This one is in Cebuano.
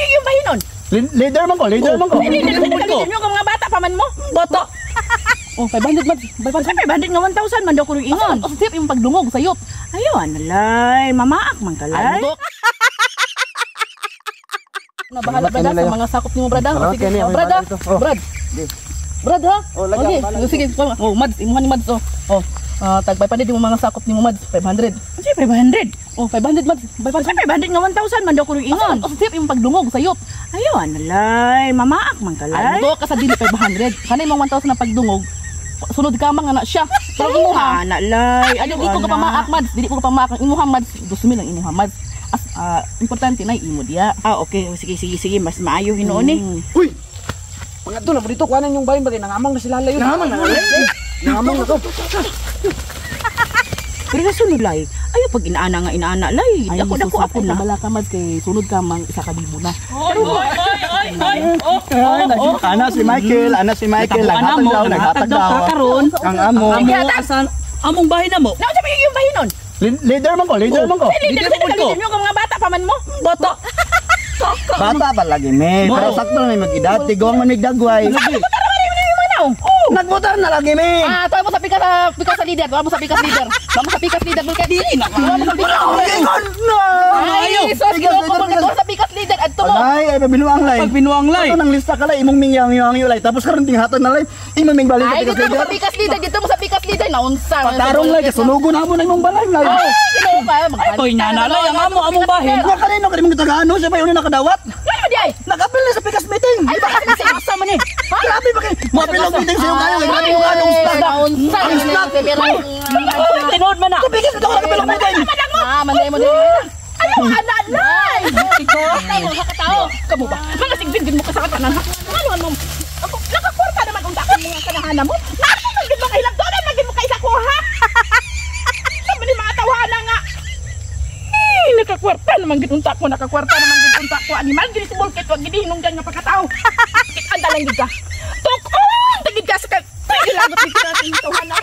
ba yung bahinon? Leader man ko, leader man ko. Leader man ko. Leader ka mga bata pa man mo. Bata. Oh, 500 man. 500. Ay, 500 nga 1,000 man daw ko rin ingon. Oh, sip imong pagdungog sa youth. Ayaw, analay. Mamaak man Ay, kalay. mutok. Na bahala brada sa mga sakop nimo brada. Oh, Salamat sige, kay niya, oh, may brada. bahala dito. Oh. Brad. Brad ha? Oh, lagi, Okay, bahala dito. sige. Oh, Mads, imuha ni Mads oh. Oh. Ah, tag 500 imong mga sakop nimo Mads, 500. Ano 500? Oh, 500 Mads, 500. Ay, 500 nga 1,000 man daw ko rin ingon. Oh, sip imong pagdungog sa youth. Ayaw, analay. Mamaak man Ay, kalay. mutuo ka sa dili 500. Kanay imong 1,000 na pagdungog. Sunod ka man nga na siya. Pero imuha, Analay. ay, di ko ka pamaak Mads, dili ko ka pamaak ang imuha Mads, 2,000 ang imuha Mads. As importante na imo diya. Ah, okay. Sige, sige, sige. Mas maayo hinuon eh. Uy! Mga to na dito kuhanan yung bahin bagay nangamang na sila layo. Nangamang na. Nangamang na to. Pero sa sunod lay, ayaw pag inaana nga inaana lay. Ay, Dako dako sus, ako ay, na. kabala ka Mads kay sunod ka mang 1,000 na. Ay, ana si Michael, ana si Michael, naghatag daw, naghatag daw. Karon, Ang amo. amo asan among bahin na mo. Naunsa ba yung bahinon? Leader man ko, leader man ko. Leader Leader ka man ko. leader ka mga bata pa man mo. Bata. Bata pa lagi me. Pero sakto na may mag-edad, tigong man migdagway. Nagbutar na lagi me. Ah, tuwa mo sa pikas sa leader, tuwa mo sa pikas leader. Tuwa mo sa pikas leader bulka dili na. Tuwa mo sa pikas leader. No! Ay, sus, Pikas ginoo ko leader, bulka pikas. tuwa sa pikas leader adto mo. Ay, ay pabinuang lay. Pag binuang lay. Ano nang lista ka lay, imong mingyang yang lay. Tapos karon tinghatag na lay, imong ming balik sa Ay, pikas dito mo leader. sa pikas leader, dito mo sa pikas leader naunsa. Patarong lay, kasunugon na mo na imong balay lay. Ay, ginoo ka, Ay, koy nanalay ang amo among bahin. Nga kanino kani mong tagaano siya pa yun nakadawat. Ano ba di ay? Nag-apil na sa pikas meeting. Ay, baka kasi asa man eh. Ha? Grabe ba kay? Mo-apil og meeting sa iyo kayo, kay grabe yung anong staff. Naunsa. Ang staff. Uy, tinuod man na. Sa pikas meeting ako nag-apil og meeting. Ah, manday mo din. Ayaw analay. Ikaw, mga katao. Kamo ba? Mga sigbin mo ka sa katanan ha. Ano mo? Ako nakakwarta naman unta akong mga kanahana mo. Nasa man gid mga hilabdonan man gid mo kaysa ko ha. Sa man ni mga tawhana nga. Eh, nakakwarta naman gid unta ko, nakakwarta naman gid unta ko. Animal gid si Bulkit, wag gid hinungdan nga pagkatao. Anda lang gid ka. Tukon, tagid ka sa ka. Lagot gid ka sa tawhana.